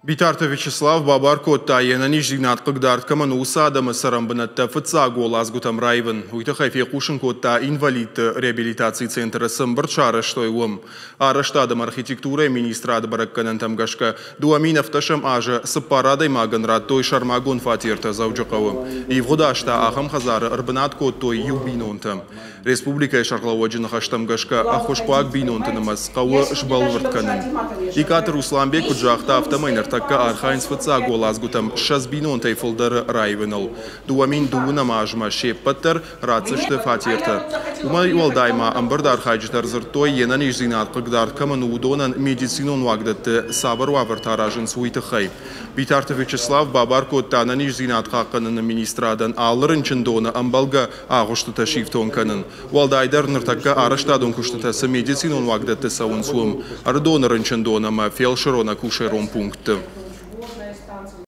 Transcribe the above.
Битарты Вячеслав бабар кодта, йе нӕниздзинад хъыгдард кӕмӕн у, уыцы адӕмы цӕрӕнбынӕттӕ фыццаг уӕладзгуытӕм раивын. Уый тыххӕй фехъусын кодта, инвалидты реабилитацийы центры цы ӕмбырд сарӕзтой, уым. Арӕзтад ӕмӕ архитектурӕйы министрады бӕрӕггӕнӕнтӕм гӕсгӕ, 2017 азы цыппар адӕймагӕн радтой сӕрмагонд фатертӕ Дзӕуджыхъӕуы. Ивгъуыд аз та ахӕм хӕдзары ӕрбынат кодтой иу бинонтӕ. Республикӕйы сӕргълӕууӕджы ныхӕстӕм гӕсгӕ, ӕххуысхъуаг бинонты нымӕц хъӕуы сбӕлвырд кӕнын. Икъаты Русланбег куыд загъта, афтӕмӕй ныртӕккӕ архайынц фыццаг уӕладзгуытӕм 20 бинонтӕй фылдӕры раивыныл. 2020 азмӕ се ппӕт дӕр ратдзысты фатертӕ. Уымӕй уӕлдай ма ӕмбырды архайджытӕ ӕрдзырдтой, йе нӕниздзинад хъыгдард кӕмӕн у, уыдонӕн медицинон уагдӕтты цавӕр уавӕртӕ аразынц, уый тыххӕй. Битарты Вячеслав бабар кодта ӕнӕниздзинад хъахъхъӕныны министрадӕн алы рынчындоны ӕмбӕлгӕ агъуыстытӕ сифтонг кӕнын. Уӕлдайдӕр ныртӕккӕ арӕзтадон куыстытӕ цы медицинон уагдӕтты цӕуынц, уым, Ӕрыдоны рынчындон ӕмӕ фелсырон-акушерон пунктты.